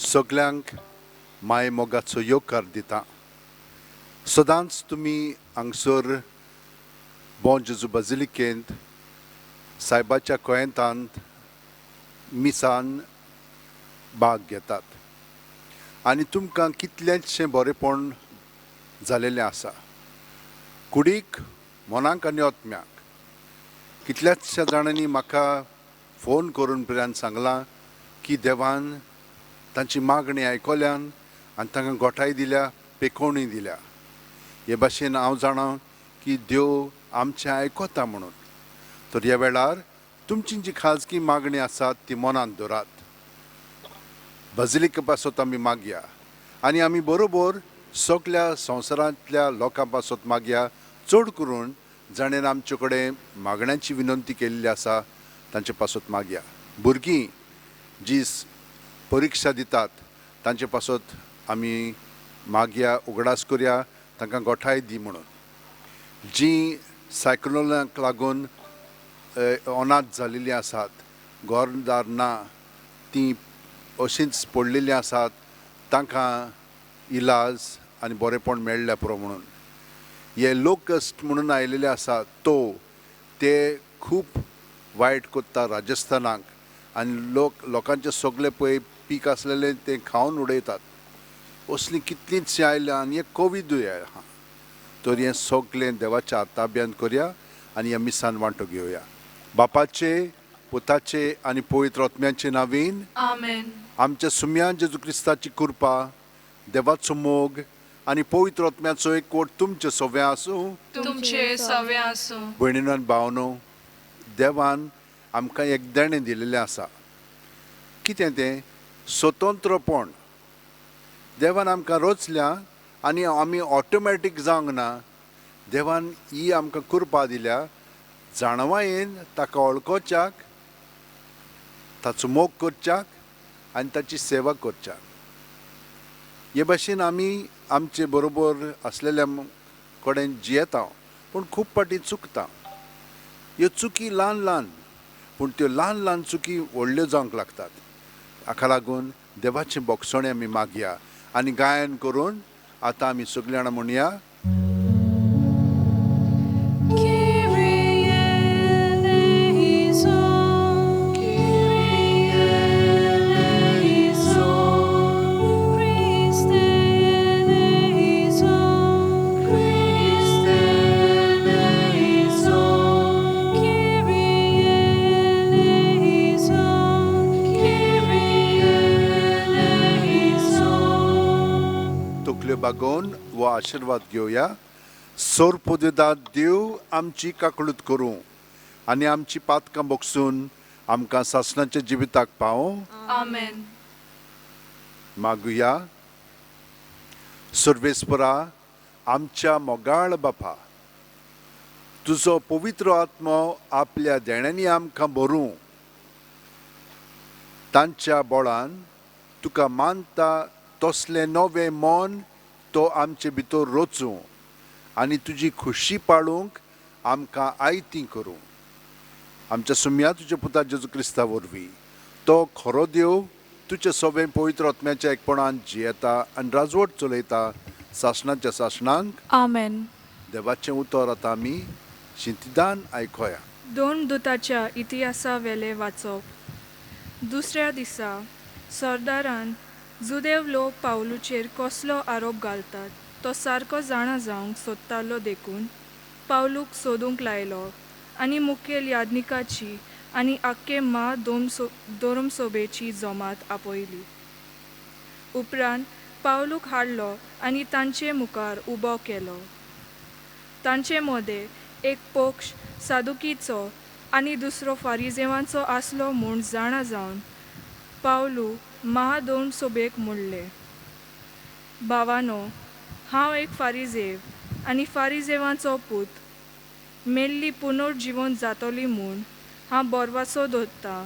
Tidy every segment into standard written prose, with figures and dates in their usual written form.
सगल्यांक माय मोगाचो येवकार दिता. सदांच तुमी हांगसर बों जेजू बाजिलिकेंत सायबाच्या कोयेंतांत मिसान भाग घेतात आनी तुमकां कितलेंचशें बरेंपण जालेलें आसा. कुडीक, मनाक आनी आत्म्याक कितल्याचशा जाणांनी म्हाका फोन करून पर्यंत सांगलां की देवान तांची मागणी आयकल्यान आनी तांकां गोठाय दिल्या, पेकोवणी दिल्या. हे भाशेन हांव जाणा की देव आमचें आयकता म्हणून. तर ह्या वेळार तुमची जी खाजगी मागणी आसात ती मनांत दवरात. बाजिलिका पासत आमी मागया आनी आमी बरोबर सगल्या संवसारांतल्या लोकां पासत मागया, चड करून जाणेन आमचे कडेन मागण्यांची विनंती केल्ली आसा तांचे पासत मागया. भुरगीं जी परिक्षा दितात तांचे पासत आमी मागया, उगडास करया, तांकां गोठाय दी म्हणून. जीं सायक्लोनाक लागून अनाथ जालेलीं आसात, घरदार ना, तीं अशींच पडलेलीं आसात, तांकां इलाज आनी बरेंपण मेळ्ळें पुरो म्हणून. हे लोकस्ट म्हणून आयलेले आसात तो ते खूब वायट करता राजस्थानाक आनी लोकांचे सगळे पळय पीक आसलेलें तें खावन उडयतात. असलीं कितलींच आयल्या आनी एक कोविदूय आहा. तर हें सगळें देवाच्या ताब्यांत करया आनी ह्या मिसान वांटो घेवया. बापाचे, पुताचे आनी पवित्र आत्म्याचे नांवीन आमेन. आमच्या सुम्या जेजू क्रिस्ताची कृपा, देवाचो मोग आनी पवित्र आत्म्याचो एकवट तुमचे सव्या आसूं. तुमचे सवे आसूं. भयणीनो आनी भावनो, देवान आमकां एक देणें दिलेलें आसा. कितें तें? स्वतंत्रपण. देवान आमकां रचल्या आनी आमी ऑटोमॅटीक जावंक ना. देवान ही आमकां कृपा दिल्या जाणवायेन ताका वळखोवच्याक, ताचो मोग करच्याक आनी ताची सेवा करच्याक. हे भाशेन आमी आमचे बरोबर आसलेल्या कडेन जियेता, पूण खूब फावटी चुकता. ह्यो चुकी ल्हान ल्हान, पूण त्यो ल्हान ल्हान चुकी व्हडल्यो जावंक लागतात. हाका लागून देवाचें बोगसणें आमी मागया आनी गायन करून आतां आमी सगळीं जाणां म्हणया. तकल्यो बागोवन वो आशिर्वाद घेवया. सोरपोदेदाद देव आमची काकळूत करूं आनी आमची पातकां बोगसून आमकां सासणाच्या जिविताक पावों. आमेन. मागुया. सर्वेस्परा, आमच्या मोगाळ बापा, तुजो पवित्र आत्मो आपल्या देण्यांनी आमकां भरूं. तांच्या बळान तुका मानता तसलें नवें मन तो आमचे भितर रचूं आनी तुजी खुशी पाळूंक आमकां आयती करूं. आमच्या सुम्या तुज्या पुता जेजू क्रिस्ता वरवीं तो खरो देव तुजे सगळें पवित्र आत्म्याच्या एकपणान जियेता आनी राजवट चलयता सासणाच्या सासणांक. आमेन. देवाचें उतर आतां आमी शिंतिदान आयकोया. दोन दुताच्या इतिहासा वेलें वाचप. दुसऱ्या दिसा सरदारान जुदेव लोक पावलूचेर कसलो आरोप घालतात तो सारको जाणा जावंक सोदतालो देखून पावलूक सोदूंक लायलो आनी मुखेल याज्ञिकाची आनी आख्खे मा धर्मसभेची जमात आपयली. उपरांत पावलूक हाडलो आनी तांचे मुखार उबो केलो. तांचे मदें एक पक्ष सादुकीचो आनी दुसरो फारिजेवांचो आसलो म्हूण जाणा जावन पावलू महादोंड सोबेक म्हणलें, भावानो, हांव एक फारिजेव आनी फारिजेवांचो पूत. मेल्ली पुनर्जिवन जातली म्हूण हांव बोरवासो दवरतां,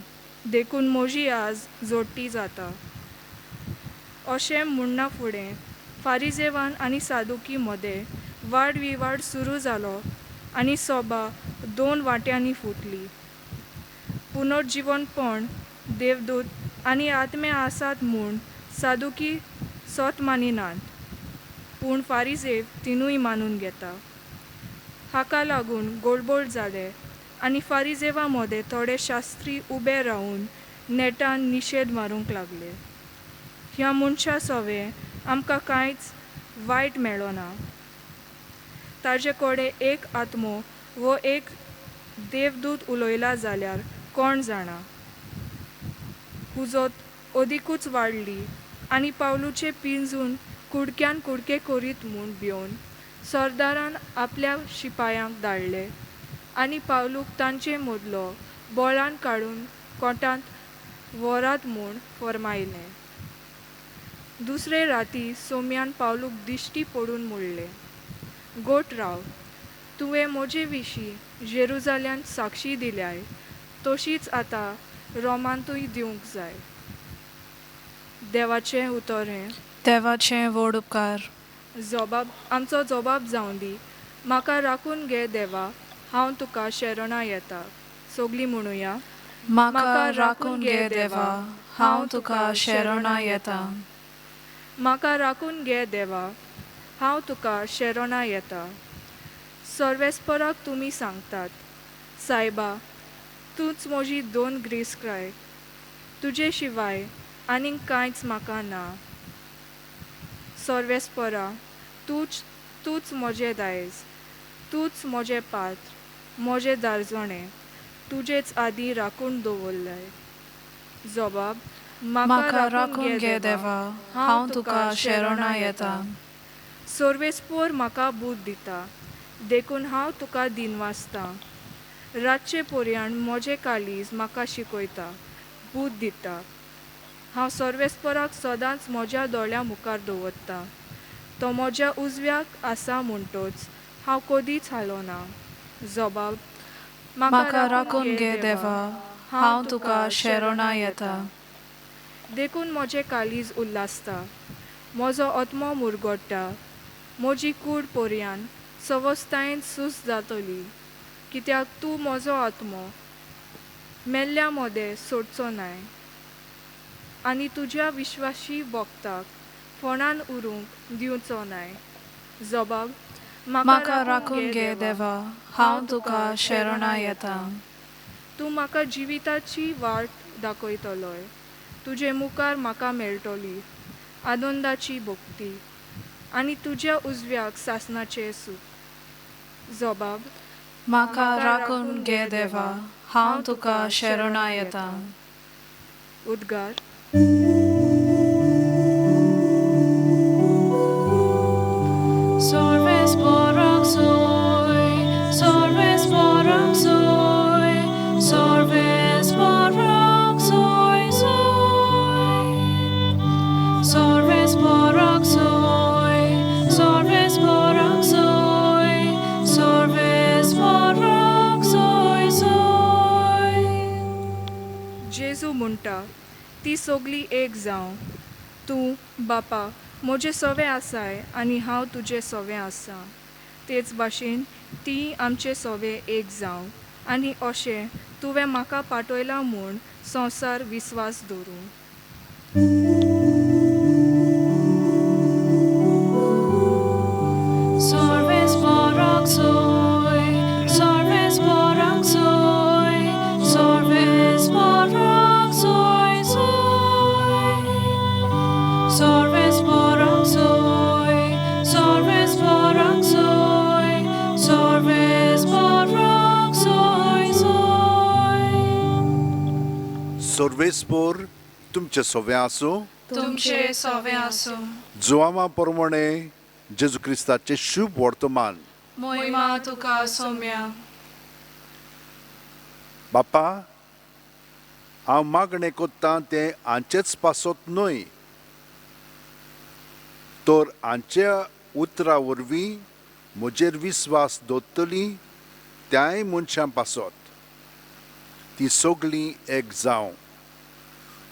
देखून म्हजी आज जोडटी जाता. अशें म्हणना फुडें फारिजेवान आनी सादुकी मदें वादविवाद सुरू जालो आनी सोबा दोन वांट्यांनी फुटली. पुनर्जिवनपण, देवदूत आनी आत्मे आसात म्हूण सादुकी सत मानिनात, पूण फारिजेव तिनूय मानून घेता. हाका लागून गोडबोड जाले आनी फारिजेवा मदें थोडे शास्त्री उबे रावून नेटान निशेद मारूंक लागले. ह्या मनशा सवें आमकां कांयच वायट मेळना. ताजे कडेन एक आत्मो वो एक देवदूत उलयला जाल्यार कोण जाणा. हुजत अदिकूच वाडली आनी पावलूचे पिंजून कुडक्यान कुडके करीत म्हूण भिवन सरदारान आपल्या शिपायांक धाडले आनी पावलूक तांचे मदलो बळान काडून कोटांत व्हरात म्हूण फर्मायलें. दुसरे राती सोम्यान पावलूक दिश्टी पडून म्हणलें, गोट राव, तुवें म्हजे विशीं जेरुजाल्यांत साक्षी दिल्याय तशीच आतां रोमांतूय दिवंक जाय. देवाचें उतर हें. देवाचें व्हड उपकार. जबाब आमचो जबाब जावं दी. म्हाका राखून घे देवा, हांव तुका शरणां येता. सगलीं म्हणुया. म्हाका राखून घे देवा, हांव तुका शरणां येता. म्हाका राखून घे देवा, हांव तुका शरणां येता. सर्वेस्पराक तुमी सांगतात, सायबा, तूंच म्हजी दोन ग्रेसक्राय, तुजे शिवाय आनीक कांयच म्हाका ना. सर्वेस्परा, तूंच म्हजें दायज, तूंच म्हजें पात्र, म्हजें दारजणें, तुजेच आदीं राखून दवरलाय. जबाब, म्हाका राखून घे देवा, हांव तुका शरणां येता. सर्वेस्पोर म्हाका बूद दिता, देखून हांव तुका दिनवासतां. रातचे पर्यान म्हजें काळीज म्हाका शिकयता, बूद दिता. हांव सर्वेस्पराक सदांच म्हज्या दोळ्यां मुखार दवरतां. तो म्हज्या उजव्याक आसा म्हणटच हांव कदीच हालोना. जबाब, म्हाका राखून घे देवा, हांव तुका शरणां येता. देखून म्हजें काळीज उल्हासता, म्हजो आत्मो मुरगोडटा, म्हजी कूड पर्यान सवस्तायेन सूस जातली, कित्याक तूं म्हजो आत्मो मेल्ल्या मदें सोडचो नाय आनी तुज्या विश्वाशी भक्ताक फोणान उरूंक दिवचो नाय. जबाब, म्हाका राखून घे देवा, हांव तुका शरणां येता. तूं म्हाका जिविताची वाट दाखयतलोय, तुजे मुखार म्हाका मेळटली आनंदाची भक्ती आनी तुज्या उजव्याक सासणाचें सूख. जबाब, म्हाका राखून घे देवा, हांव तुका शरणां येता. उद्गार. Sorves soi, sorves soi, sorves soi, soi. Sorves soi, sorves soi, sorves soi, soi. जेजू म्हणटा, ती सगली एक जावं. तूं बापा म्हजें सवें आसाय आनी हांव तुजें सवें आसा, तेच भाशेन ती आमचे सवें एक जावं आनी अशें तुवें म्हाका पाठयलां म्हूण संवसार विस्वास दवरूं. Sorves soi, sorves soi, sorves soi, soi. Sorves soi, sorves soi, sorves soi, soi. सर्वेस्पोर तुमचे सवें आसूं, तुमचे सवें आसूं. जुवामा प्रमाणे जेजू क्रिस्ताचें शुभ वर्तमान. मोहिमा तुका सोम्या. बापा, हांव मागणें कोत्ता तें हांचेच पासत न्हय, तर हांच्या उतरा वरवीं म्हजेर विस्वास दवरतलीं त्याय मनशां पासत. ती सगळीं एक जावं.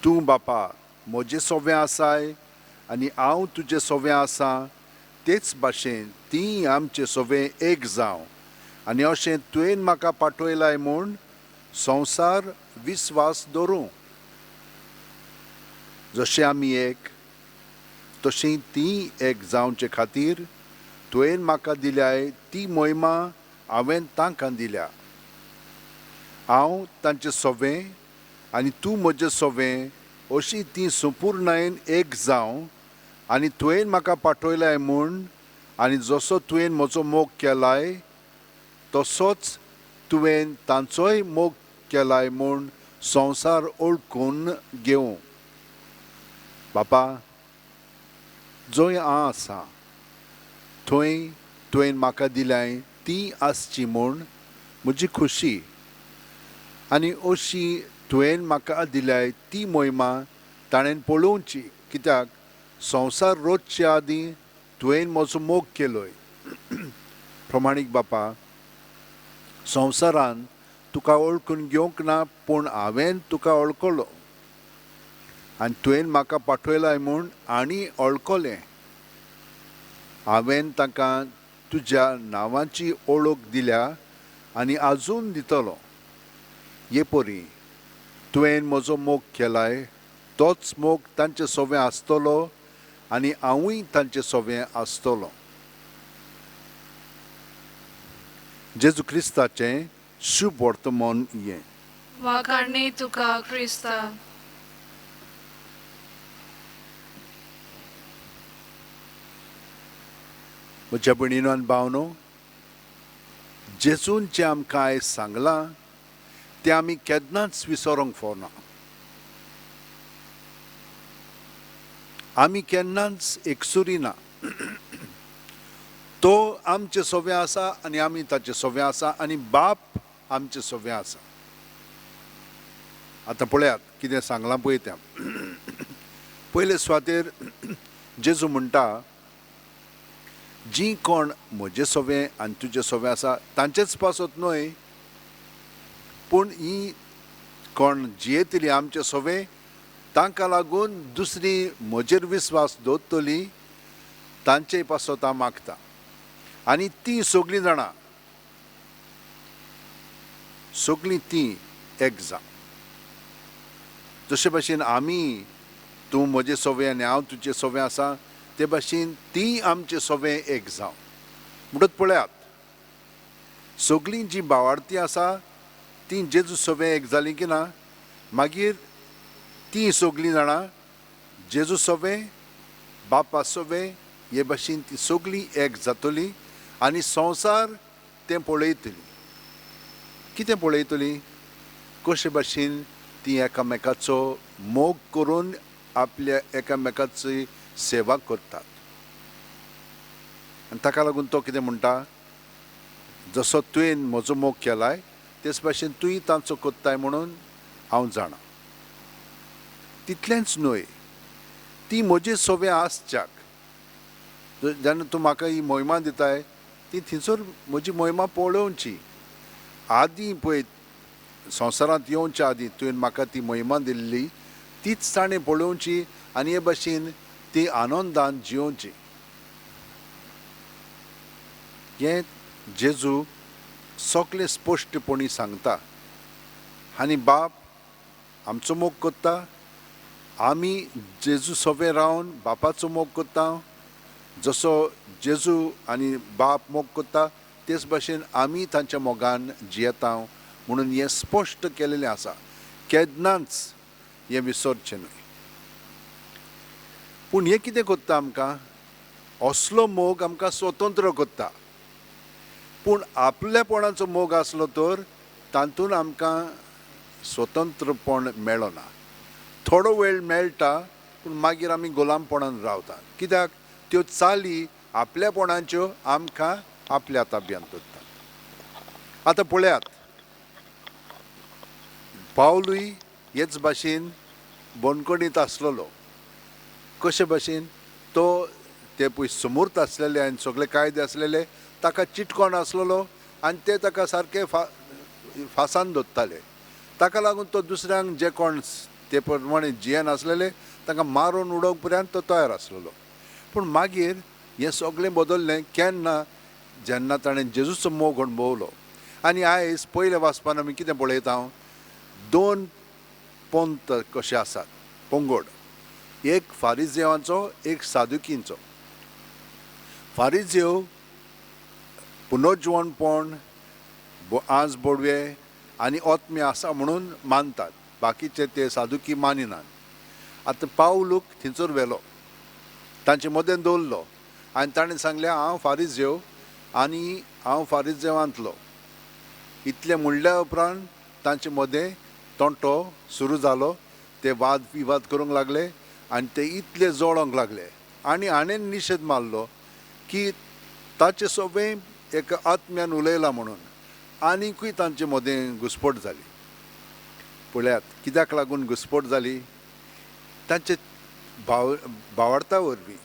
तूं बापा म्हजे सोवें आसाय आनी हांव तुजे सोवें आसा, तेच भाशेन ती आमचे सोवें एक जावं आनी अशें तुवें म्हाका पाठयलाय म्हूण संवसार विस्वास दवरूं. जशें आमी एक तशी ती एक जावचे खातीर तुवें म्हाका दिल्याय ती मोहिमा हांवें तांकां दिल्या. हांव तांचे सोवें आनी तूं म्हजें सोवें अशी ती संपुर्णायेन एक जावं आनी तुवें म्हाका पाठयलाय म्हूण आनी जसो तुवें म्हजो मोग केलाय तसोच तुवें तांचोय मोग केलाय म्हूण संवसार ओळखून घेवं. बापा, जंय हांव आसा थंय तुवें म्हाका दिल्याय ती आसची म्हूण म्हजी खुशी आनी अशी तुवें म्हाका दिल्याय ती मोहिमा ताणें पळोवची, कित्याक संवसार रोजचे आदीं तुवें म्हजो मोग केलोय. प्रमाणीक बापा, संवसारान तुका वळखून घेवंक ना, पूण हांवें तुका वळखलो आनी तुवें म्हाका पाठयलाय म्हूण आनी वळखलें. हांवें तांकां तुज्या नांवाची ओळख दिल्या आनी आजून दितलो. हे परी तुवें म्हजो मोग केलाय तोच मोग तांचे सोवें आसतलो आनी हांवूय तांचे सोवें आसतलो. जेजू क्रिस्ताचें शुभ वर्तमान हें. वाखाणणी तुका क्रिस्ता. म्हज्या भयणीनो आनी भावनो, जेजून जें आमकां आयज सांगलां तें आमी केन्नाच विसरोंक फावना. आमी केन्नाच एकसुरी ना. तो आमचे सोवें आसा आनी आमी ताचे सोवें आसा आनी बाप आमचे सोवें आसा. आतां पळयात कितें सांगलां पळय तें. पयले सुवातेर जेजू म्हणटा, जी कोण म्हजे सोवें आनी तुजे सोवें आसा तांचेच पासत न्हय, पूण ही कोण जियेतली आमचे सोवें तांकां लागून दुसरी म्हजेर विस्वास दवरतली तांचे पासत हांव मागता. आनी ती सगळीं जाणां सगळीं ती एक जावं. जशे भाशेन आमी तूं म्हजें सोवें आनी हांव तुजें सोवें आसा ते भाशेन ती आमचे सोवें एक जावं. म्हणटच पळयात, सगळीं जी भावार्थी आसा ती जेजू सोवें एक जालीं की ना, मागीर ती सगळीं जाणां जेजू सोवें बापा सोवें हे भाशेन ती सगळीं एक जातली आनी संवसार तें पळयतली. कितें पळयतली? कशे भाशेन ती एकामेकाचो मोग करून आपल्या एकामेकाची सेवा करतात. आनी ताका लागून तो कितें म्हणटा, जसो तुवें म्हजो मोग केलाय तेच भाशेन तूंय तांचो करताय म्हणून हांव जाणा. तितलेंच न्हय, ती म्हजे सोवें आसच्याक जेन्ना तूं म्हाका ही मोहिमा दिताय ती थंयसर म्हजी मोहिमा पळोवची. आदीं पळय संवसारांत येवच्या आदीं तुवें म्हाका ती मोहिमा दिल्ली तीच ताणें पळोवची आनी हे भाशेन ती आनंदान जियोवची. हें जेजू सगळें स्पश्टपणी सांगता. आनी बाप आमचो मोग करता, आमी जेजू सोवें रावन बापाचो मोग करता. जसो जेजू आनी बाप मोग करता तेच भाशेन आमी तांच्या मोगान जियेता म्हणून हें स्पश्ट केलेलें आसा. केन्नाच हें विसरचें न्हय. पूण हें कितें करता आमकां, असलो मोग आमकां स्वतंत्र करता. पूण आपलेपणाचो मोग आसलो तर तातूंत आमकां स्वतंत्रपण मेळना. थोडो वेळ मेळटा पूण मागीर आमी गुलामपणान रावता. कित्याक त्यो चाली आपल्यापणाच्यो आमकां आपल्या ताब्यांत दवरता. आतां पळयात, पावलूय हेच भाशेन बंदखणींत आसलेलो. कशे भाशेन तो ते पळय समूर्त आसलेले आनी सगळे कायदे आसलेले, ताका चिटकोण आसलेलो आनी ते ताका सारके फासान दवरताले. ताका लागून तो दुसऱ्यांक जे कोण ते प्रमाणे जियेन आसलेले तांकां मारून उडोवंक पर्यंत तो तयार आसलेलो. पूण मागीर हें सगळें बदल्लें केन्ना, जेन्ना ताणें जेजूचो मोग अणभवलो. आनी आयज पयल्या वाचपान आमी कितें पळयता, दोन पंथ कशे आसात, पंगड, एक फारिजेवांचो, एक सादुकींचो. फारिजेव पुनर्जिवणपण, आज बोडवे आनी आत्मे आसा म्हणून मानतात, बाकीचे ते सादुकी मानिनात. आतां पावलूक थंयसर व्हेलो, तांचे मदें दवरलो आनी ताणें सांगलें, हांव फारिजेव आनी हांव फारिजेवांतलो. इतलें म्हणल्या उपरांत तांचे मदें तंटो सुरू जालो, ते वाद विवाद करूंक लागले आनी ते इतले जळोंक लागले. आनी हाणें निशेध मारलो की ताचे सगळें एका आत्म्यान उलयलां म्हणून, आनीकूय तांचे मदें घुस्पट जाली. पळयात कित्याक लागून घुस्पट जाली, तांचे भावार्था वरवीं.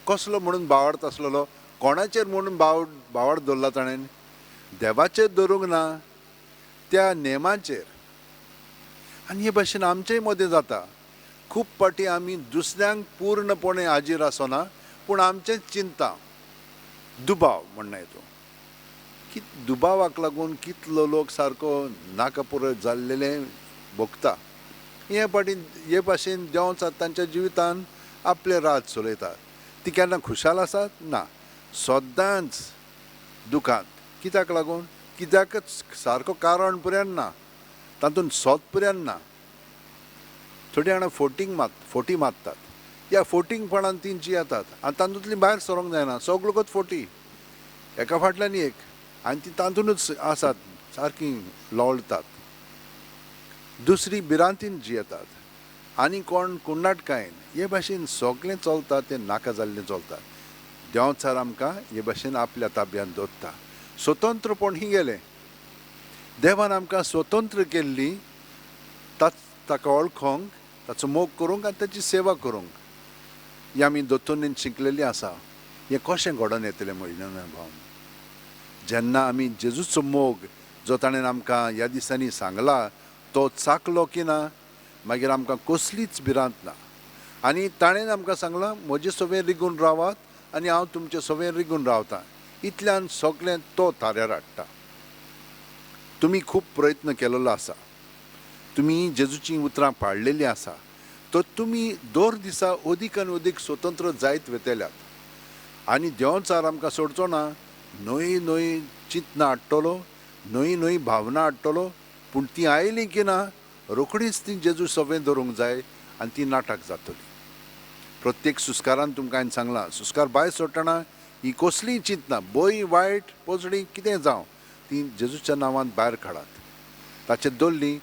कसलो म्हणून भावार्थ आसलेलो, कोणाचेर म्हणून भावार्थ दवरला ताणें, देवाचेर दवरूंक ना, त्या नेमाचेर. आनी हे भाशेन आमचेय मदें जाता. खूब फावटी आमी दुसऱ्यांक पूर्णपणे हाजीर आसना, पूण आमचें चिंता, दुबाव म्हणना येतो की दुबावाक लागून कितलो लोक सारको नाका पुरो जाल्लेलें भोगता. हे फाटी हे भाशेन देंवचार तांच्या जिवितान आपलें राज चलयतात. ती केन्ना खुशाल आसात ना, सदांच दुखांत. कित्याक लागून, कित्याकच सारको कारण पर्यंत ना, तातूंत सोद पर्यंत ना. थोडीं जाणां फोटी मारतात, ह्या फोटिंगपणान तीं जियेतात आनी तातूंतलीं भायर सरोंक जायना. सगळोच फोटी, एका फाटल्यान एक, आनी ती तातूंतच आसात, सारकीं लोळतात. दुसरी भिरांतीन जियेतात आनी कोण कुंडाटकायेन. हे भाशेन सगळें चलता, तें नाका जाल्लें चलता. देंवचार आमकां हे भाशेन आपल्या ताब्यांत दवरता. स्वतंत्रपण ही गेलें, देवान आमकां स्वतंत्र केल्ली, ताका वळखोंक, ताचो मोग करूंक आनी ताची सेवा करूंक. हें आमी दोतोन्नीन शिकलेली आसा. हें कशें घडोवन येतलें म्हयन्या भावन, जेन्ना आमी जेजूचो मोग जो ताणें आमकां ह्या दिसांनी सांगला तो चाकलो की ना, मागीर आमकां कसलीच भिरांत ना. आनी ताणें आमकां सांगलां, म्हजे सवें रिगून रावात आनी हांव तुमचे सवें रिगून रावतां. इतल्यान सगळें तो थाऱ्यार हाडटा. तुमी खूब प्रयत्न केलेलो आसा, तुमी जेजूचीं उतरां पाळलेलीं आसा, तर तुमी दर दिसा अदीक आनी अदीक स्वतंत्र जायत वतल्यात. आनी देंवचार आमकां सोडचो ना, नवी नवी चिंतनां हाडटलो, नवी नवी भावना हाडटलो, पूण ती आयली की ना रोखडीच ती जेजू सवें धरूंक जाय आनी ती नाटक जातली. प्रत्येक सुस्कारान तुमकां हांवें सांगलां, सुस्कार भायर सोडटना ही कसलीय चिंतना, बरी वायट पोजडी कितें जावं, ती जेजूच्या नांवान भायर काडात. ताचेर दवरली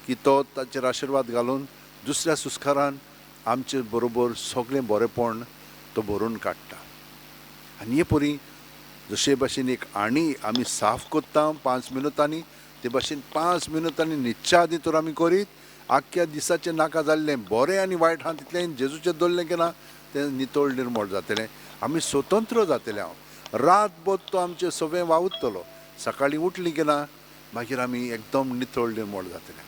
की तो ताचेर आशिर्वाद घालून दुसऱ्या सुस्कारान आमचे बरोबर सगळें बरेंपण तो भरून काडटा. आनी हे परी जशे भाशेन एक आणी आमी साफ करता 5 मिनुटांनी, ते भाशेन 5 मिनुटांनी न्हिदच्या आदीं तर आमी करीत आख्ख्या दिसाचें नाका जाल्लें बरें आनी वायट आहा तितलें जेजूचें दवरलें की ना तें नितळ निर्मळ जातलें, आमी स्वतंत्र जातले. हांव रातभर तो आमचें सगळें वावुरतलो, सकाळीं उठली की ना मागीर आमी एकदम नितळ निर्मळ जातले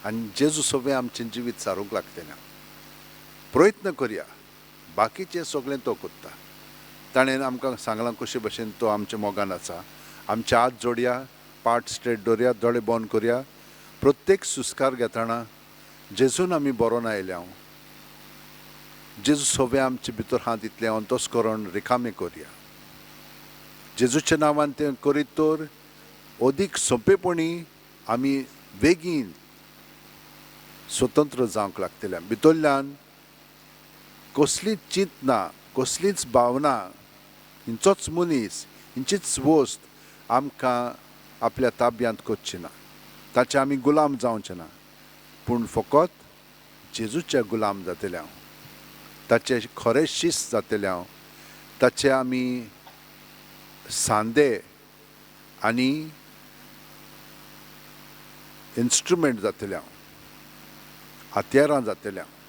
आनी जेजू सगळें आमचें जिवीत सारूंक लागतलें. प्रयत्न करया, बाकीचें सगळें तो करता. ताणें आमकां सांगलां कशे भशेन तो आमच्या मोगान आसा. आमचे हात जोडया, पाट स्ट्रेट दवरया, दोळे बंद करया. प्रत्येक सुस्कार घेतना जेजून आमी बरोवन आयल्या, हांव जेजू सगळें आमचे भितर आहा तितलें अंतस्करण रिकामें करया. जेजूच्या नांवान तें करीत तर अदीक सोंपेपणी आमी बेगीन स्वतंत्र जावंक लागतले. भितरल्यान कसलीच चिंतना, कसलीच भावना, हिंचोच मनीस, हिंचीच वस्त आमकां आपल्या ताब्यांत करची ना, ताचे आमी गुलाम जावचे ना, पूण फकत जेजूच्या गुलाम जातले हांव, ताचे खरें शिस्त जातले हांव, ताचे आमी सांदे आनी इन्स्ट्रुमेंट जातले हांव, हत्यारां जातले हांव.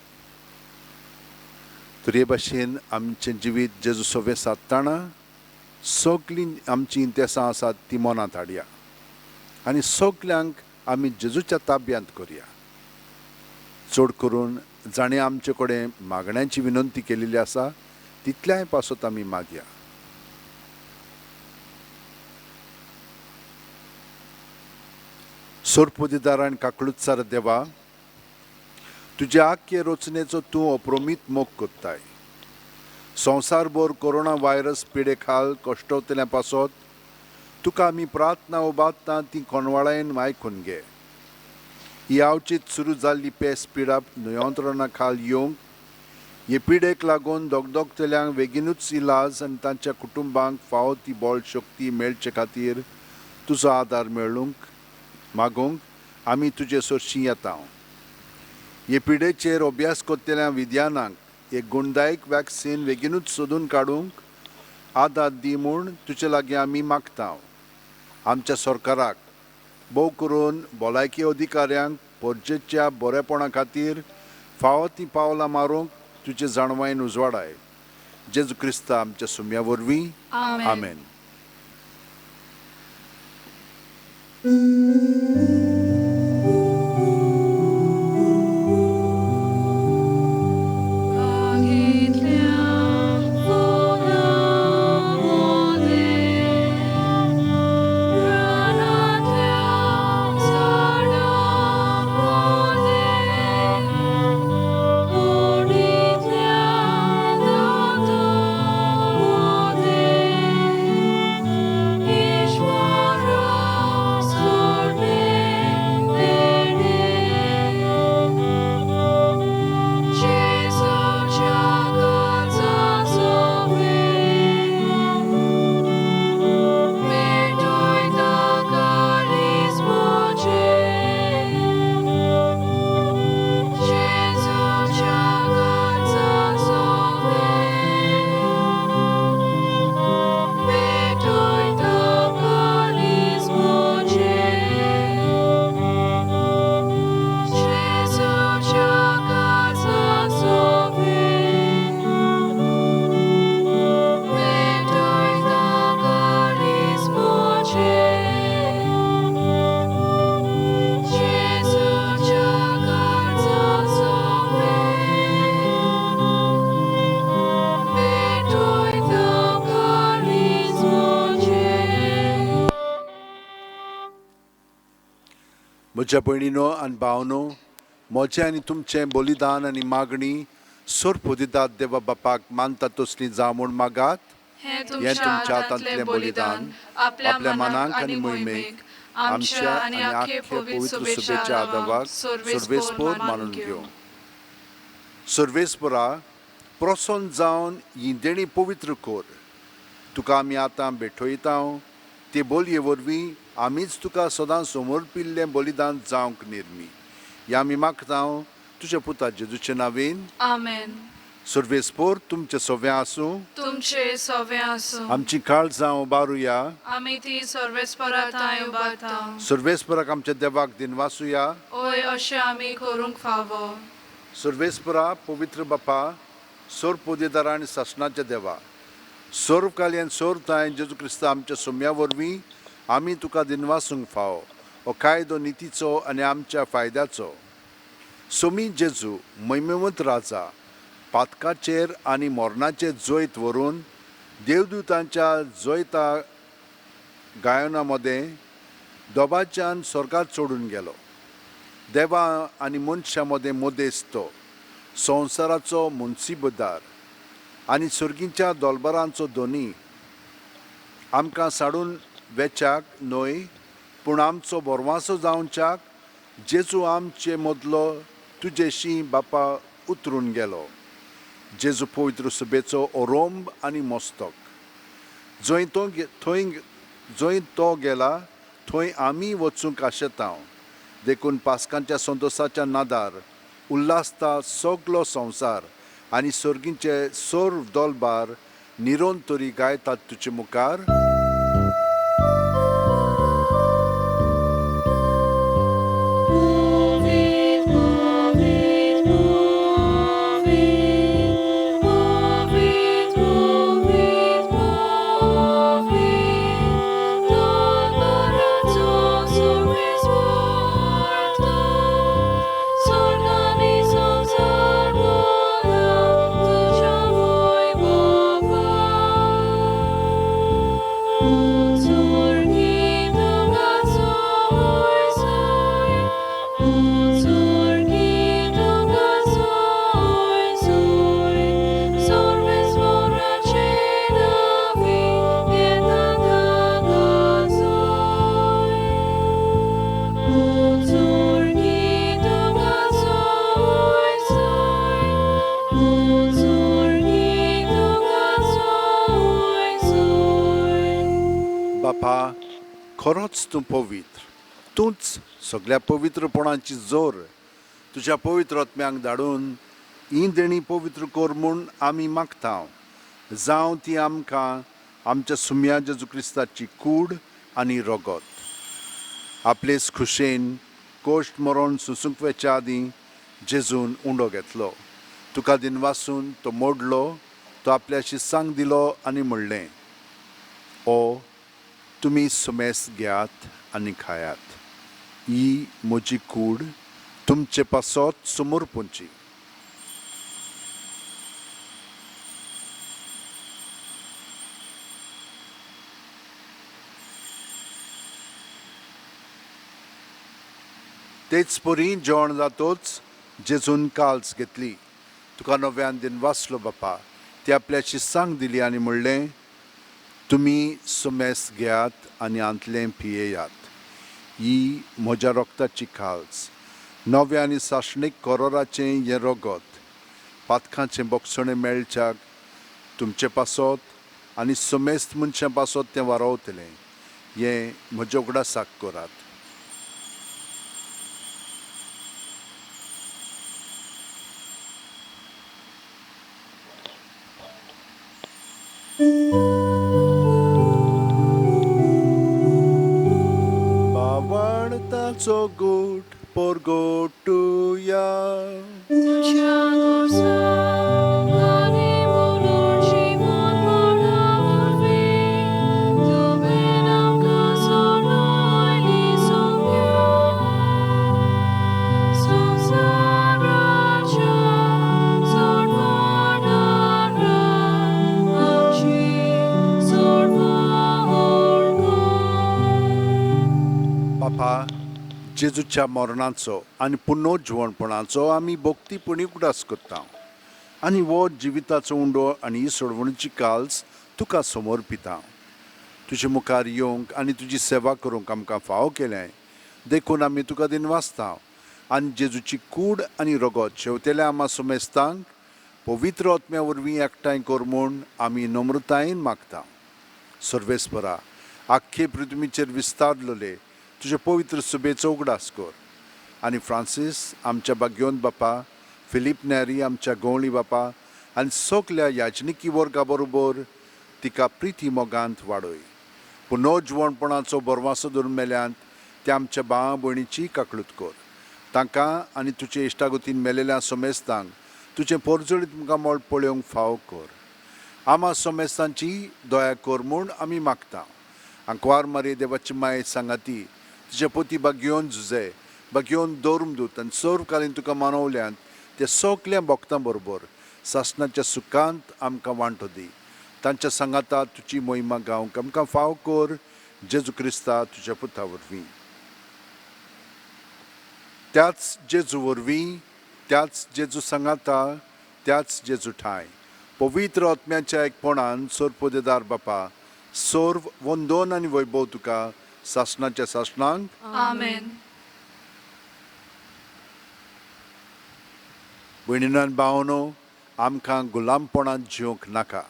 तर हे भाशेन आमचें जिवीत जेजू सोवें सादतना सगलीं आमचीं इंतेसां आसात ती मनांत हाडया आनी सगल्यांक आमी जेजूच्या ताब्यांत करया. चड करून जाणें आमचे कडेन मागण्यांची विनंती केलेली आसा तितल्याय पासत आमी मागया. सोरपोदिदारान काकळुत्सार देवा, तुज्या आख्खे रचनेचो तूं अप्रमीत मोग कोत्ताय. संवसारभर कोरोना व्हायरस पिडे खाल कश्टवतल्या पासत तुका आमी प्रार्थना उबारता ती कोणवाळायन आयकून घे. ही आवचीत सुरू जाल्ली पेस पिडा नियंत्रणा खाल येवंक, हे पिडेक लागून दगदगतल्यांक बेगीनूच इलाज आनी तांच्या कुटुंबांक फावो ती बळ शक्ती मेळचे खातीर तुजो आदार मेळूंक मागूंक आमी तुजे सरशीं येता. हे पिडेचेर अभ्यास करतल्या विद्यानांक एक गुणदायक वॅक्सीन बेगीनूच सोदून काडूंक आदार दी म्हूण तुजे लागीं आमी मागता. आमच्या सरकाराक भोव करून भलायकी अधिकाऱ्यांक परजेच्या बरेपणा खातीर फावो तीं पावलां मारूंक तुजे जाणवायेन उजवाडाय. जेजू क्रिस्ता आमच्या सुम्या वरवीं, आमेन. म्हज्या भयणीनो आनी भावनो, म्हजें आनी तुमचें बलिदान आनी मागणी सोरपोदिदात देवा बापाक मानता तसली जावं म्हूण मागात. हें तुमच्या हातांतलें बलिदान आपल्या मनाक आनी मोहिमेक आमच्या आनी आख्खे पवित्र सुबेच्या आदावाक सर्वेस्पोर मानून घेवं. सर्वेस्पोरा प्रसन्न जावन ही देणी पवित्र कर. तुका आमी आतां भेटयता ते बोलये वरवीं आमीच तुका सदां समर्पिल्लें बलिदान जावंक निर्मी. ह्या आमी मागता तुज्या पुता जेजूचे नांवेन, आमेन. सर्वेस्पोर तुमचें सवें आसूं, तुमचे सवें आसूं. आमची काळजां उबारुया, आमी ती सर्वेस्परा थांय उबारता. सर्वेस्पराक आमच्या देवाक दिनवासुया, ओय अशें आमी करूंक फावो. सर्वेस्परा पवित्र बापा, सोर पोदेदारा आनी सासणाच्या देवा, सर्व कालयन सोर थांय जेजू क्रिस्ता आमच्या सोम्या वरवीं आमी तुका दिनवासूंक फावो. हो कायदो नितीचो आनी आमच्या फायद्याचो. सोमी जेजू महिमेवंत राजा पातकाचेर आनी मरणाचेर जैत व्हरून देवदूतांच्या जैता गायना मदें दोबाच्यान स्वर्गात चडून गेलो. देवा आनी मनशां मदें मदेस तो संवसाराचो मुन्सिबदार आनी सर्गीच्या दोलबरांचो धनी. आमकां साडून वेच्याक न्हय पूण आमचो बोरवासो जावच्याक जेजू आमचे मदलो तुजेशी बापा उतरून गेलो. जेजू पवित्र सुबेचो ओरोंब आनी मस्तक. जंय तो थंय जंय तो गेला थंय आमी वचूंक आशेता. देखून पास्कांच्या संतोसाच्या नादार उल्हासता सगलो संवसार आनी सर्गींचे सर्व दोलबार निरोन तरी गायतात तुजे मुखार. खरोच तूं पवित्र, तूंच सगळ्या पवित्रपणाची जोर। तुज्या पवित्र आत्म्यांक धाडून ही देणी पवित्र कर म्हूण आमी मागता, जावं ती आमकां आमच्या सुम्या जेजू क्रिस्ताची कूड आनी रगत। आपलेच खुशेन कोश्ट मरण सोंसूंक वेच्या आदीं जेजून उंडो घेतलो, तुका दिनवासून तो मोडलो, तो आपल्या शिसांक दिलो आनी म्हणलें, ओ तुमी सुमेस घेयात आनी खायात, ही म्हजी कूड तुमचे पासत समर्पूंची। तेच परी जेवण जातोच जेजून काल्स घेतली, तुका नव्यान दिन वाचलो बापा, ती आपल्या शिसांक दिली आनी म्हणलें, तुमी सुमेस घेयात आनी आंतलें पियेयात, ही म्हज्या रक्ताची काल्स, नव्या आनी सासणीक करोराचें हें रगत, पातकांचें बोगसणें मेळच्याक तुमचे पासत आनी सुमेस्त मनशां पासत तें वारोवतलें, हें म्हज्या उगडासाक करात। बावडताचो गोट पोरगोटुया, बापा जेजूच्या मरणाचो आनी पुनर्जिवणपणाचो आमी भक्तीपणी उगडास करता आनी हो जिविताचो उंडो आनी ही सोडवणीची काल्स तुका समर्पिता। तुजे मुखार येवंक आनी तुजी सेवा करूंक आमकां फावो केलें देखून आमी तुका दिनवासता आनी जेजूची कूड आनी रगत शेवतेल्या आमा सुमेस्तांक पवित्र आत्म्या वरवीं एकठांय कर म्हूण आमी नम्रतायेन मागता। सर्वेस्परा आख्खे पृथ्वीचेर विस्तारलेले तुजे पवित्र सुबेचो उगडास कर आनी फ्रांसीस आमच्या बाग्योन बापा, फिलीप नॅरी आमच्या गवळी बापा आनी सगल्या याजनिकी वर्गा बरोबर तिका प्रिती मोगांत वाडय। पुनर्जिवणपणाचो बरवासो धरून मेल्यांत त्या आमच्या भाव भयणीची काकळूत कर, तांकां आनी तुजे इश्टागतीन मेलेल्या सोमेस्तांक तुजें पोरजळीत मुखामळ पळोवंक फावो कर। आमा सोमेस्तांची दया कर म्हूण आमी मागता। आंकवार मारी देवाची माये सांगाती तुजे पोती बागयोन झुजे बागयोन दवरून आनी सर्वकालीन तुका मानवल्यांत ते सगल्या भक्तां बरोबर सासणाच्या सुखांत आमकां वांटो दी। तांच्या सांगाता तुजी मोहिमा गावंक आमकां फाव कर, जेजू क्रिस्ता तुज्या पुता वरवीं। त्याच जेजू वरवीं, त्याच जेजू सांगाता, त्याच जेजू ठांय पवित्र आत्म्याच्या एकपणान सोरपोदेदार बापा सर्व वंदन आनी वैभव तुका सासणाच्या सासणांक। आमेन। भयणीन भावनो, आमकां गुलामपणांत जिवंक नाका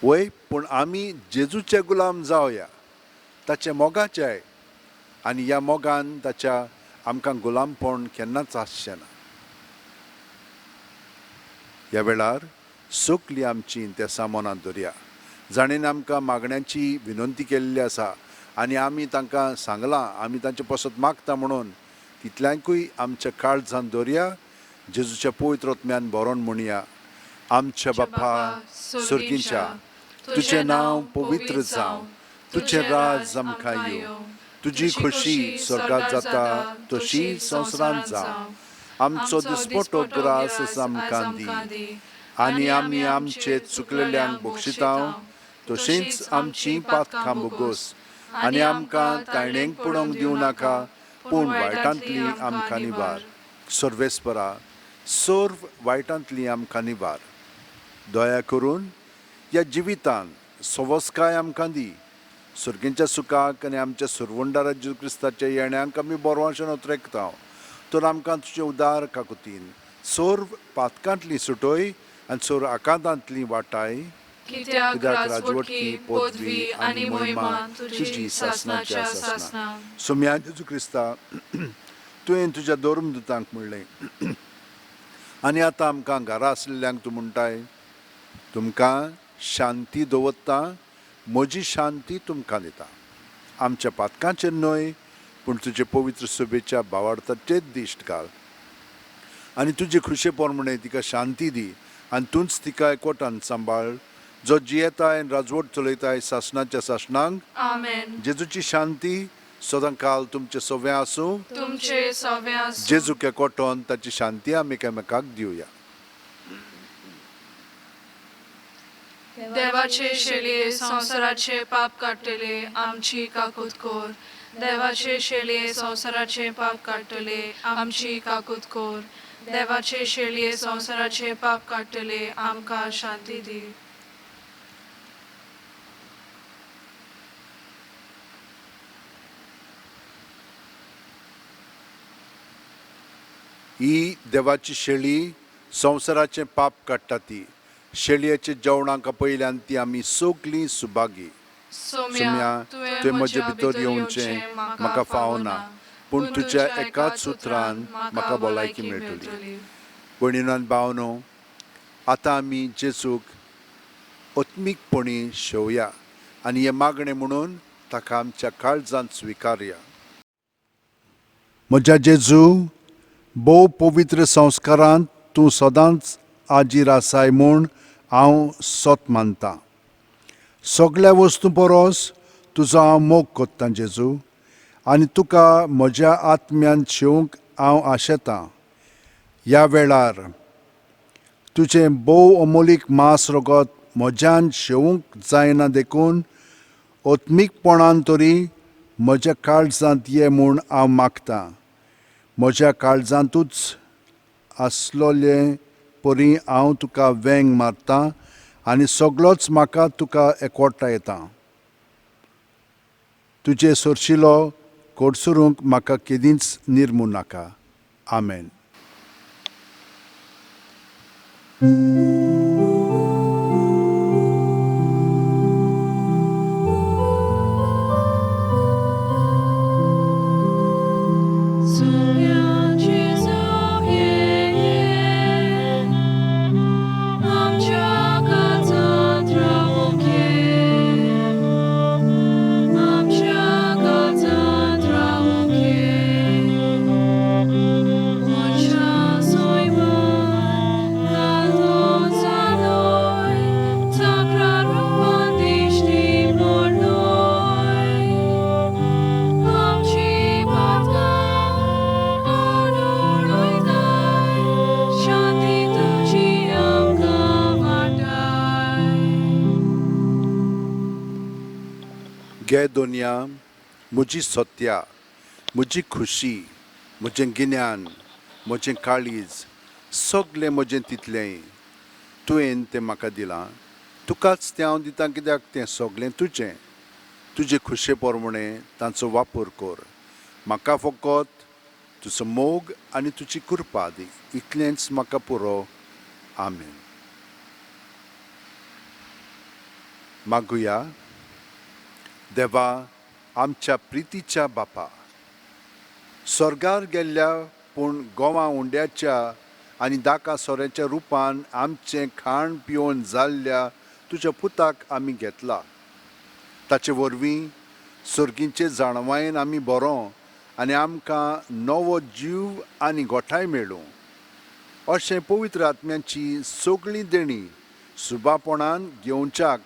वय, पूण आमी जेजूचे गुलाम जावया, ताचे मोगाचे, आनी ह्या मोगान ताच्या आमकां गुलामपण केन्नाच आसचें ना। ह्या वेळार सगली आमची तेसां मनांत दवरया, जाणेन आमकां मागण्यांची विनंती केल्ली आसा आनी आमी तांकां सांगलां, आमी तांचे पसत मागता म्हणून तितल्यांकूय आमच्या काळजान दवरया। जेजूच्या पवित्र आत्म्यान बरोवन म्हणया, आमच्या बापा सर्गीच्या, तुजें नांव पवित्र जावं, तुजें राज आमकां येवं, तुजी खोशी स्वर्गांत जाता तशी संवसारांत जावं। आमचो दिसपटो ग्रास आमकां दी आनी आमी आमचे चुकलेल्यांक बक्षिता तशींच आमची पातकां बोगोस आनी आमकां ताणेंक पडोवंक दिवं नाका, पूण वायटांतली आमकां निवार। सर्वेस्परा सर्व वायटांतली आमकां निवार। दया करून ह्या जिवितान सवस्काय आमकां दी, सर्गींच्या सुखाक आनी आमच्या सुरवंडारा जेजू क्रिस्ताच्या येण्याक आमी बरवाशेन ओतरेकता, तर आमकां तुजे उदार काकुतीन सर्व पातकांतली सुटय आनी सर्व आकांतांतली वाटाय। कित्याक राजवटकी, पदवी आनी मोहिमा तुजी सासणाच्या सासना. सोम्या जेजू क्रिस्ता, तुवें तुज्या धर्मदूतांक म्हणलें आनी आतां आमकां घरा आसलेल्यांक तूं म्हणटाय, तुमकां शांती दवरता, म्हजी शांती तुमकां दिता. आमच्या पातकांचेर न्हय पूण तुजे पवित्र सभेच्या भावार्थाचेच दिश्ट घाल आनी तुजे खुशे प्रमाणे तिका शांती दी आनी तूंच तिका एकवटान सांबाळ, जो जियेताय आनी राजवट चलयताय सासणाच्या सासणांक. आमेन. जेजूची शांती सदांकाल तुमचे सव्या आसूं. तुमचे सवे आसूं. जेजूक एकवटोन ताची शांती आमी एकामेकाक दिवया. देवाचे शेळये संवसाराचे पाप काडटले आमची काकूत कोर. देवाचे शेळये संवसाराचे पाप काडटले आमची काकूत कोर. देवाचे शेळये संवसाराचे पाप काडटले आमकां शांती दी. ही देवाची शेळी संवसाराचें पाप काडटा ती शेळयेच्या जेवणाक पयल्यान ती आमी सगलीं सुभागी. सोम्या, तुवें म्हजे भितर येवचें म्हाका फावना, पूण तुज्या एकाच उतरान म्हाका भलायकी मेळटली. भयणीनो आनी भावनो, आतां आमी जेजूक आत्मीकपणी शेवया आनी हें मागणें म्हणून ताका आमच्या काळजांत स्विकारया. म्हज्या जेजू, भोव पवित्र संस्कारांत तूं सदांच आजीर आसाय म्हूण हांव सत मानतां. सगळ्या वस्तूं परस तुजो हांव मोग कोत्तां जेजू, आनी तुका म्हज्या आत्म्यान शेवंक हांव आशेतां. ह्या वेळार तुजें भोव अमोलीक मांस रगत म्हज्यान शेवंक जायना देखून आत्मीकपणान तरी म्हज्या काळजांत ये म्हूण हांव मागतां. म्हज्या काळजांतूच आसलोले परी हांव तुका वेंग मारतां आनी सगळोच म्हाका तुका एकवटा येता. तुजे सरशिलो कोडसरूंक म्हाका केदींच निर्मू नाका. आमेन. गे दोनया, म्हजी सत्या, म्हजी खुशी, म्हजें गिन्यान, म्हजें काळीज, सगळें म्हजें तितलें तुवें तें म्हाका दिलां. तुकाच तें हांव दितां कित्याक तें सगळें तुजें. तुजे खुशे प्रमाणे तांचो वापर कर. म्हाका फकत तुजो मोग आनी तुजी कृपा दी, इतलेंच म्हाका पुरो. आमेन. मागुया. देवा, आमच्या प्रितीच्या बापा, स्वर्गार गेल्ल्या पूण गोवा उंड्याच्या आनी दाका सोऱ्याच्या रुपान आमचें खाण पिवन जाल्ल्या तुज्या पुताक आमी घेतला. ताचे वरवीं सर्गींचे जाणवायेन आमी बरो आनी आमकां नवो जीव आनी गोठाय मेळूं अशें पवित्र आत्म्याची सगळीं देणी सुबापणान घेवच्याक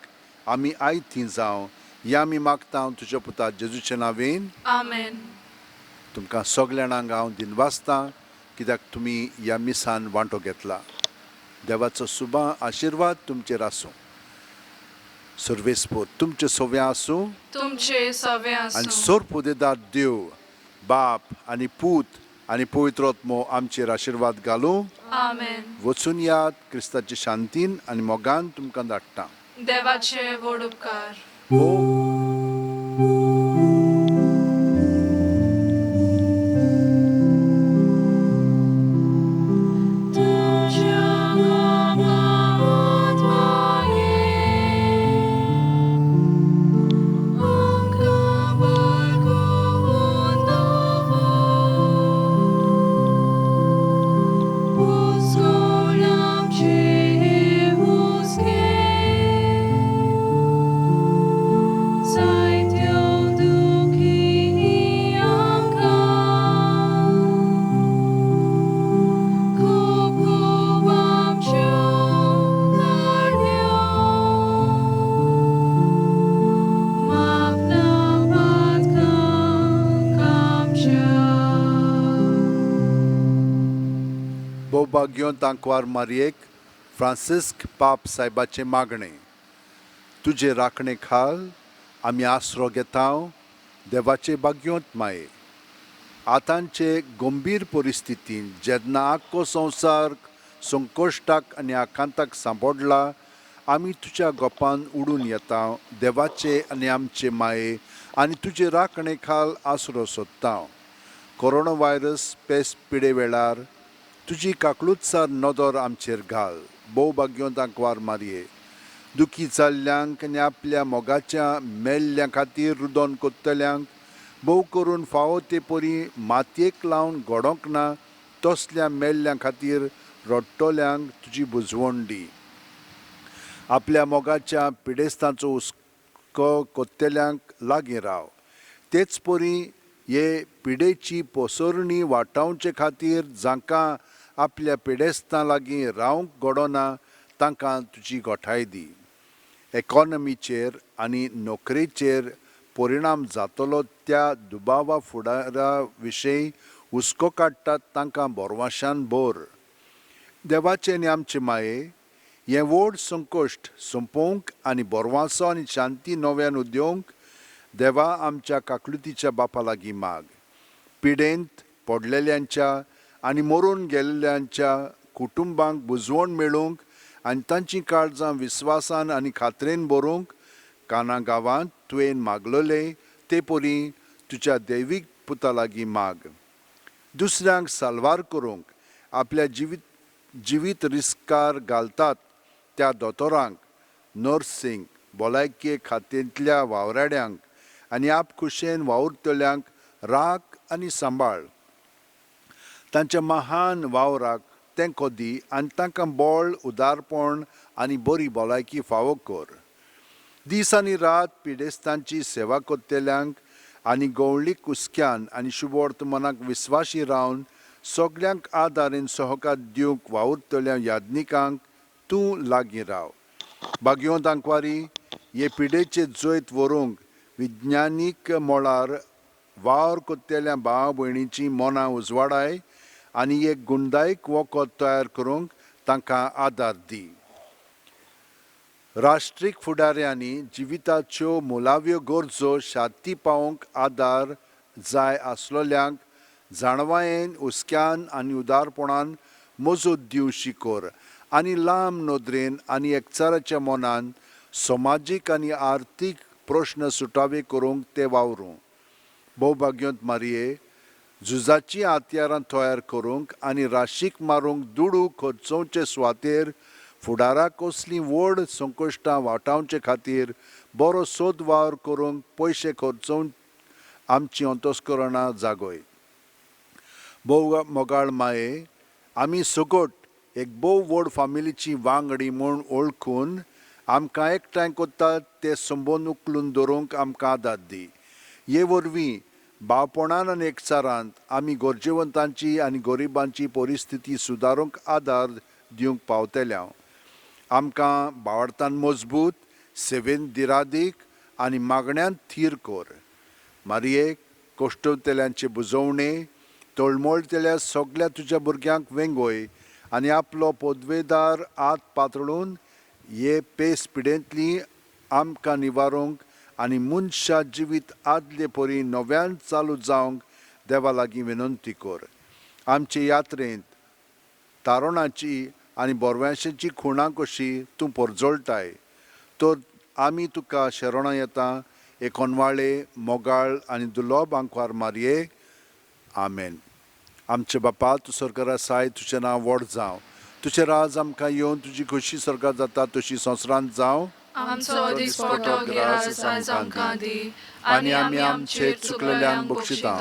आमी आयतीं जावं ह्या आमी मागता तुज्या पुता जेजूच्या नांवेन. आमेन. तुमकां सगळ्या जाणांक हांव दिनवासतां कित्याक तुमी ह्या मिसान वांटो घेतला. देवाचो सुबा आशिर्वाद तुमचेर आसूं. सर्वेस्पोर तुमचे सव्या आसूं, तुमचे सवे आनी आसूं. सोरपुदेदार देव बाप आनी पूत आनी पवित्र आत्मो आमचेर आशिर्वाद घालूं. आमेन. वचून यात क्रिस्ताचे शांतीन आनी मोगान तुमकां धाडटा. देवाचे व्हड उपकार. हो. तुझ्या गोपात माये भोवभाग्योंत आंकवार मारयेक फ्रांसिस्क पाप सायबाचें मागणें. तुजे राखणे खाल आमी आसरो घेता, देवाचे भाग्योंत माये. आतांचे गंभीर परिस्थितींत जेन्ना आख्खो संवसार संकश्टाक आनी आकांताक सांपडला, आमी तुज्या गोपान उडून येता, देवाचे आनी आमचे माये, आनी तुजे राखणे खाल आसरो सोदता. कोरोना व्हायरस पेस पिडे वेळार तुजी काकळूतसार नदर आमचेर घाल. भोवभाग्योंत आंकवार मारये, दुखी जाल्ल्यांक आनी आपल्या मोगाच्या मेल्ल्या खातीर रुदोन कोत्तल्यांक, भोव करून फावो ते परी मातयेक लावन घडोंक ना तसल्या मेल्ल्या खातीर रडटल्यांक तुजी बुजवण दी. आपल्या मोगाच्या पिडेस्तांचो हुस्को कोत्तेल्यांक लागीं राव. तेच परी हे पिडेची पोसरणी वाटावचे खातीर जांकां आपल्या पिडेस्तां लागीं रावंक घडना तांकां तुजी गोठाय दी. एकोनॉमीचेर आनी नोकरेचेर परिणाम जातलो त्या दुबावा फुडारा विशयी हुस्को काडटात तांकां बोरवाशान भर. देवाचे आनी आमचे माये, हें व्हड संकश्ट सोंपोवंक आनी बोरवासो आनी शांती नव्यान उद्योंक देवा आमच्या काकलुतीच्या बापा लागीं माग. पिडेंत पडलेल्यांच्या आनी मरून गेल्ल्यांच्या कुटुंबांक बुजवण मेळूंक आनी तांचीं काळजां विस्वासान आनी खात्रेन भरूंक काना गांवांत तुवें मागलेले ते परी तुज्या दैवीक पुता लागीं माग. दुसऱ्यांक साल्वार करूंक आपल्या जिवीत रिस्कार घालतात त्या दोतोरांक, नर्सींक, भलायकी खात्यांतल्या वावराड्यांक आनी आपखुशेन वावुरतल्यांक राख आनी सांबाळ. तांच्या महान वावराक तेंको दी आनी तांकां बळ, उदारपण आनी बरी भलायकी फावो कर. दीस आनी रात पिडेस्तांची सेवा करतल्यांक आनी गवळीक हुस्क्यान आनी शुभवर्तमानाक विस्वाशी रावन सगल्यांक आदार आनी सहकार दिवंक वावुरतल्या याज्ञिकांक तूं लागीं राव. भाग्योंत आंकवारी, हे पिडेचे जैत व्हरूंक विज्ञानीक मळार वावर करतल्या भाव भयणीचीं मनां उजवाडाय आनी एक गुणदायक वखद तयार करूंक तांकां आदार दी. राष्ट्रीक फुडाऱ्यांनी जिविताच्यो मुळाव्यो गरजो शांती पावोवंक आदार जाय आसलेल्यांक जाणवायेन, हुस्क्यान आनी उदारपणान मजत दिवशी कर आनी लांब नदरेन आनी एकचाराच्या मनान समाजीक आनी आर्थीक प्रश्न सुटावे करूंक ते वावरूं. भोवभाग्योंत मारये, झुजाचीं हत्यारां तयार करूंक आनी राशीक मारूंक दुडू खर्चोवचे सुवातेर फुडाराक कसलीं व्हड संकश्टां वाटावचे खातीर बरो सोद वावर करूंक पयशे खर्चोवन आमचीं अंतस्करणां जागय. भोव मोगाळ माये, आमी सगट एक भोव व्हड फामिलीची वांगडी म्हूण वळखून आमकां एकठांय करतात ते संबंद उखलून दवरूंक आमकां आदार दी. हे वरवीं भावपणान आनी एकचारांत आमी गरजेवंतांची आनी गरिबांची परिस्थिती सुदारूंक आदार दिवंक पावतले. आमकां भावार्थान मजबूत, सेवेन दिरादीक आनी मागण्यांत थीर कर. मारये, कश्टवतल्यांचे बुजवणे तळमळटल्या सगल्या तुज्या भुरग्यांक वेंगय आनी आपलो पदवेदार हात पातळून हे पेस पिडेंतली आमकां निवारूंक आनी मनशा जिवीत आदले परी नव्यान चालू जावंक देवा लागीं विनंती कर. आमचे यात्रेंत तारणाची आनी बोरव्यांशाची खुणां कशी तूं परजळटाय तर आमी तुका शरणां येता, एकोनवाळे मोगाळ आनी दुर्लभ आंकवार मारये. आमेन. आमचे बापा, तूं सरकार आसाय, तुजें नांव व्हड जावं, तुजें राज आमकां येवन, तुजी खोशी सरकार जाता तशी संवसारांत जावं. आमचो दिसपटो गिरास आयज आमकां दी आनी आमी आमचे चुकलेल्यांक बक्षिता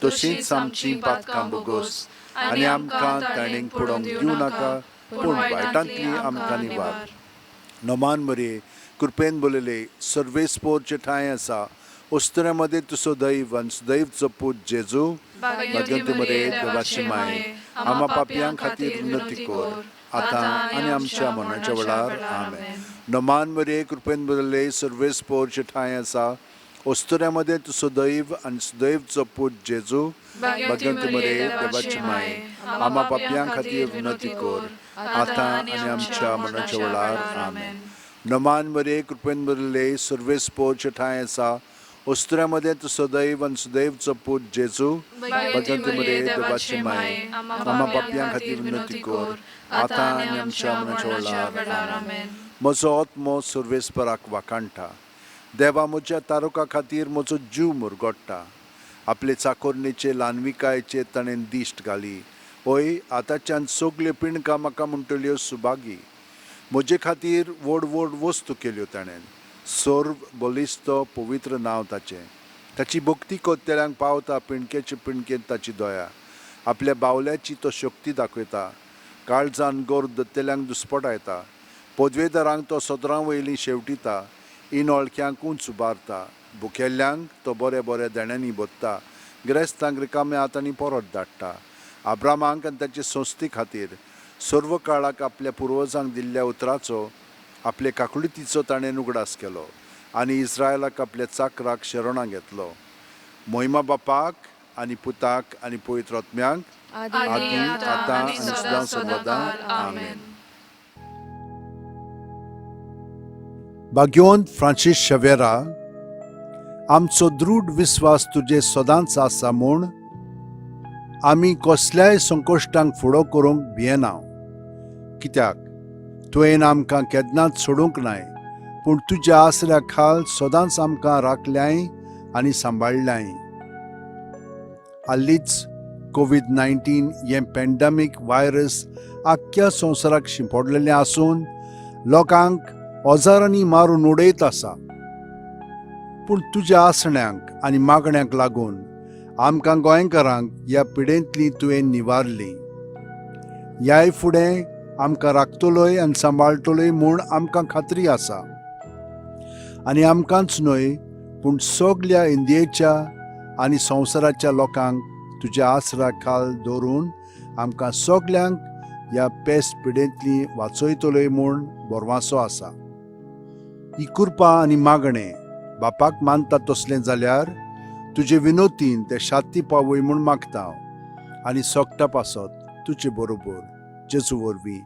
तशींच आमचीं पातकां बोगोस आनी आमकां ताणें पडोवंक दिवं नाका, पूण वायटांतली आमकां निवार. नमान मरे, कृपेन बोलले, सर्वेस्पोरचे ठांय आसा, अस्तुऱ्यां मदें तूं सदैव आनी सदैवचो पूत जेजू भाग्यवंती मरे, देवाची माये, आमा पापयां खातीर विनंती कर आतां आनी आमच्या मरणाच्या वेळार. आमेन. नमान मरे, कृपेन बरले, सर्वेस्पोरचे ठांय आसा, अस्तुऱ्या मदें तूं सुदैव आनी सुदैवचो पूत जेजू. भाग्यवंती मरिये, देवाची माये, आम्हा पापयां खातीर विनवती कर, आतां आनी आमच्या मरणाच्या वेळार. आमेन. नमान मरे, कृपेन भरिल्ले, सर्वेस्पोर ठांय आसा. अस्तुऱ्या मदें तूं सदैव आनी सुदैवचो पूत जेजू. भाग्यवंती मरिये, देवाची माये, आम्हा पापयां खातीर विनवती कर, आतां आनी आमच्या मरणाच्या वेळार. आमेन. म्हजो आत्मो सर्वेस्पराक वाखाणटा. देवा म्हज्या तारुका खातीर म्हजो जीव मुरगोडटा. आपले चाकोरणेचे ल्हानविकायेचेर ताणें दिश्ट घाली. हय, आतांच्यान सगल्यो पिणकां म्हाका म्हणटल्यो सुभागी. म्हजे खातीर व्हड व्हड वस्तू केल्यो ताणें. सर्व बलिश्त पवित्र नांव ताचें. ताची भक्ती करतल्यांक पावता पिणकेचे पिणकेंत ताची दया. आपल्या बावल्याची तो शक्ती दाखयता. काळजान गर्व दत्तेल्यांक दुस्पटायता. पदवेदारांक तो सदरां वयलीं शेवटिता. इनोळख्यांक उंच उबारता. भुकेल्ल्यांक तो बऱ्या बऱ्या देण्यांनी भरता. गिरेस्तांक रिकाम्या हातांनी परत धाडटा. आब्रामाक आनी ताचे संस्थे खातीर सर्व काळाक आपल्या पुर्वजांक दिल्ल्या उतराचो, आपले काकुळतीचो ताणें उगडास केलो आनी इस्रायलाक आपल्या चाकराक शरणां घेतलो. मोहिमा बापाक आनी पुताक आनी पवित्र आत्म्याक, आदी, आतां आनी सदां सदां. आमेन. भाग्यवंत फ्रांसीस शवेरा, आमचो दृढ विस्वास तुजे सदांच आसा म्हूण आमी कसल्याय संकश्टांक फुडो करूंक भियेना, कित्याक तुवें आमकां केन्नाच सोडूंक नाय, पूण तुज्या आसऱ्या खाल सदांच आमकां राखल्याय आनी सांबाळ्ळ्याय. हालींच कोवीड 19 हें पॅन्डमीक व्हायरस आख्ख्या संवसाराक शिंपडलेलें आसून लोकांक हजारांनी मारून उडयत आसा. पूण तुज्या आसण्यांक आनी मागण्यांक लागून आमकां गोंयकारांक ह्या पिडेंतली तुवें निवारली. ह्याय फुडें आमकां राखतलोय आनी सांबाळटलोय म्हूण आमकां खात्री आसा. आनी आमकांच न्हय, पूण सगल्या इंडियेच्या आनी संवसाराच्या लोकांक तुज्या आसरा खाल दवरून आमकां सगल्यांक ह्या पेस्ट पिडेंतली वाचयतलोय म्हूण भरवासो आसा. ही कृपा आनी मागणें बापाक मानता तसलें जाल्यार तुजे विनोतीन ते शांती पावय म्हूण मागता हांव. आनी सोगटा पासत तुजे बरोबर जेजू वरवीं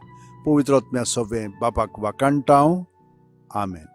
पवित्र आत्म्या सोवें बापाक वाखाणटा हांव. आमेन.